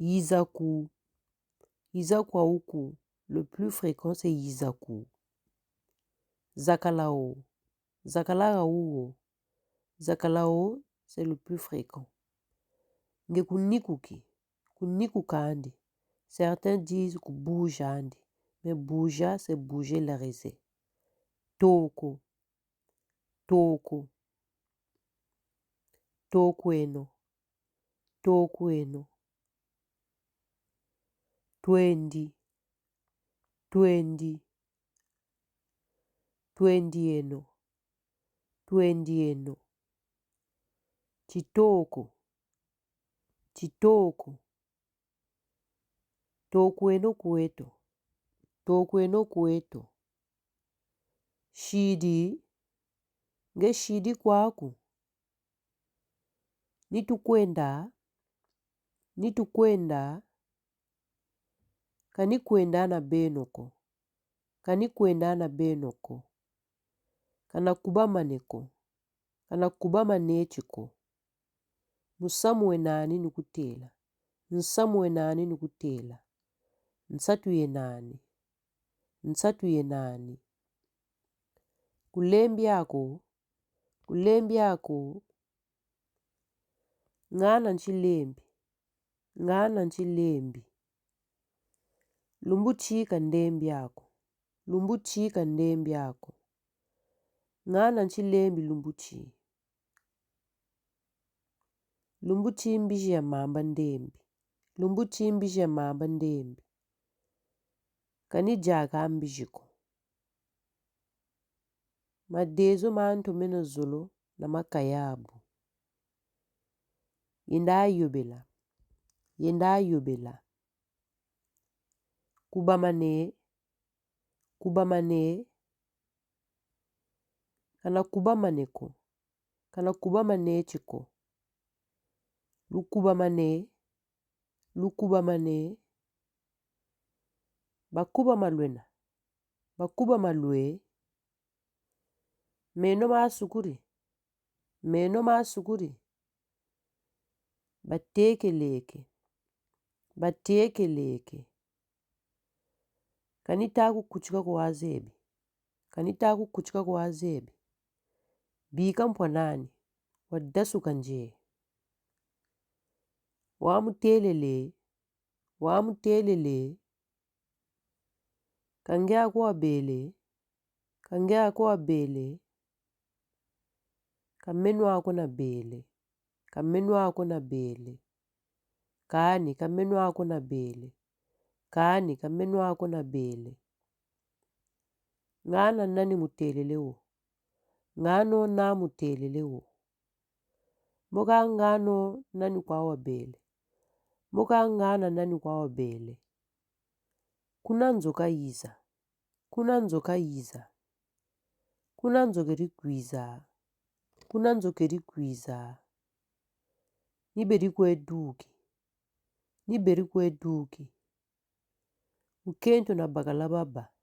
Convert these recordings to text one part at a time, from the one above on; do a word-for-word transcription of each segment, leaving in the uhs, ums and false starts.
Yiza ku. Yiza kwa uku, le plus fréquent, c'est yiza ku. Zakala wo. Zakala ha wo. Zakala wo, c'est le plus fréquent. Nge kunikuki. Kunikuk'andi. Certains disent kubuuja'andi. Mais buja, c'est bouger les raisins. Toko. Toko. Tokweno. Tokweno. Twendi. Twendi. Twendieno. Twendieno. Titoko. Titoko. Tokweno kweto. Tokweno kweto. Sidi. Nge sidi kwaku. Ni tukwenda. Ni tukwenda. Ka ni kwenda na beno ko. Ka ni kwenda na beno ko. Ka nakubamane ko. Ka nakubamane ti ko. Musamu we nani ni kutêla? Nsamu we nani ni kutêla? Nsatu ye nani? Nsatu ye nani? Kulembi ako. Kulembi ako. Ngana ntilembi. Ngana ntilembi. Lumbu ti ka ndembi ako. Lumbu ti ka ndembi ako. Ngana ntilembi lumbu ti. Lumbu ti mbizi ya mamba ndembi. Lumbu ti mbizi ya mamba ndembi. Ka ni diaka mbizi ko. Madezo ma ntomene zolo na makayabu. Yenda yobela. Yenda yobela. Kubamane. Kubamane. Ka nakubamane ko. Ka nakubamane ti ko. Lukubamane. Lukubamane. Bakubama lwena. Bakubama lwe. Meno masukuri. Meno masukuri. Batekeleke. Batekeleke. Ka ni ta kukutika ko wazebi. Ka ni ta kukutika ko wazebi. Bika mpwa nani. Wadasuka nzie. Wamutêlele. Wamutêlele. Ka nge ko wabele. Ka nge ko wabele. Ka meno ko nabele. Ka meno ko nabele. Kani ka meno ko nabele. Kani ka meno ko nabele. Ngana nani mutêlele wo? Ngano na mutêlele wo? Mbo ka ngano nani kwa wabele? Mbo ka ngana nani kwa wabele? Kuna nzo kayiza. Kuna nzo kayiza. Kuna nzo keri kwiza. Kuna nzo keri kwiza. Ni beri kwe duki. Ni beri kwe duki. Mukento na bakala baba.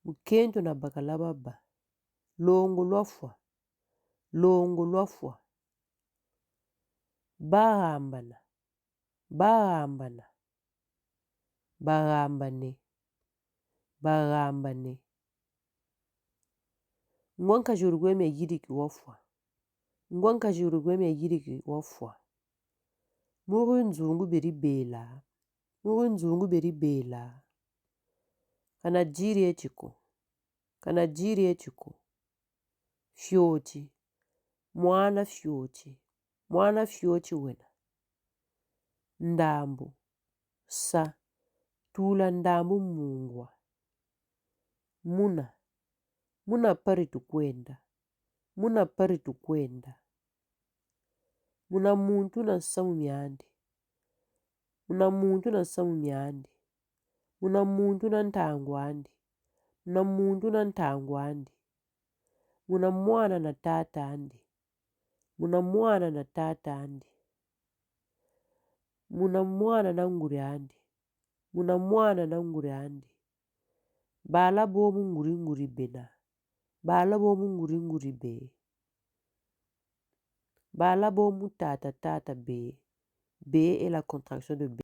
Mukento na bakala baba. Longo lwafwa. Longo lwafwa. Bahambana. Bahambana. Bahambane. Bahambane. Ngwa nkazi uri kwe mia yiriki wafwa. Ngwa nkazi uri kwe mia yiriki wafwa. Muri nzungu beri bela. Muri nzungu beri bela. Ka nadiri eti ko. Ka nadiri eti ko. Fioti. Mwana fioti. Mwana fioti wena. Ndambu. Sa. Tula ndambu mu ngwa. Muna. Muna pari tukwenda. Muna pari tukwenda. Muna muntu na nsamu miandi. Muna muntu na nsamu miandi. Muna muntu na ntangu andi. Muna muntu na ntangu andi. Muna mwana na tata andi. Muna mwana na tata andi. Muna mwana na nguri andi. Muna mwana na nguri andi. Bala bo mu nguri nguri bena. Bala bo mu nguri nguri be. Bala bo mu tata tata be. Be est la contraction de be.